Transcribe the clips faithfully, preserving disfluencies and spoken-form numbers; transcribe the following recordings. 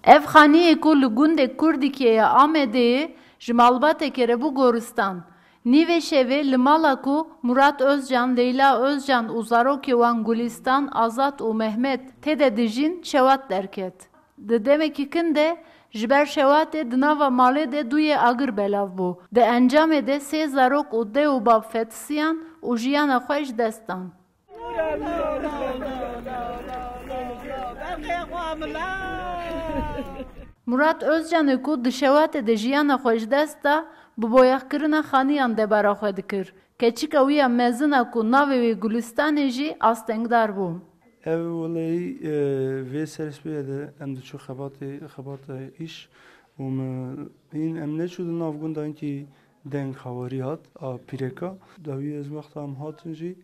Ev xaniyê ku li gundê Kurdikê ya Amedê ye, ji malbateke re bû goristan. Nîvê şevê li mala ku Murat Özcan, Leyla Özcan û zarokê wan Gulistan, Azat û Mehmet tê de dijîn, şewat derket. Di demekî kin de ji ber şewatê di nava malê de duyê agir belav bû. Di encamê de sê zarok û dê û bav fetisiyan û jiyana xwe ji dest dan. Murat Özcanê ku di şewatê de jiyana xwe ji dest da, bi boyaxkirina xaniyan debara xwe dikir. Keçika wî ya mezin a ku navê wê Gulistanê jî astengdar bû. Ev weleyî, e, vê serspêyê de em diçû xebatê, xebata îş û min, hîn em neçû di nav gunda hinkî deng hawarî hat a pîreka. Dawiyê ez wexta em hatin jî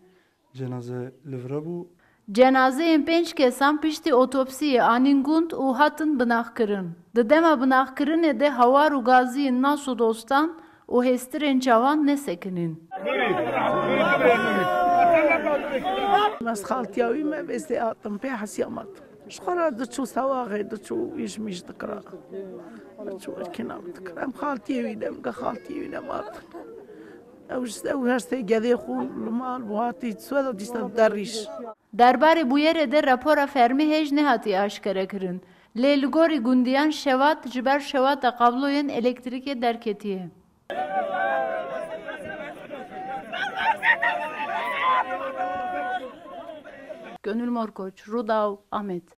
cenaze li vir bû. Cenazeyên pênc kesan piştî otopsiyê anîn gund û hatin binaxkirin. Di dema binaxkirinê de hawar û gaziyên nas û dostan û hêstirên çavan nesekinîn. Ez xaltiya wî me vêsê hatim pê hesiya me hatim. Ji xwe re diçû sewaxê, diçû îş mîş dikira. Diçû erkîna dikira. Em xaltiyê wî ne, em ge xaltiyê wî ne hatin. Ew ji, ew her sê gedê xwe li mal bû hatî, Sweda dîsa derîş. Derbarê bûyerê de rapora fermî hêj nehatiye aşkerekirin. Lê li gorî gundiyan şewat ji ber şewata kabloyên elektrîkê derketiye. Gönül Morkoç, Rûdaw, Amed.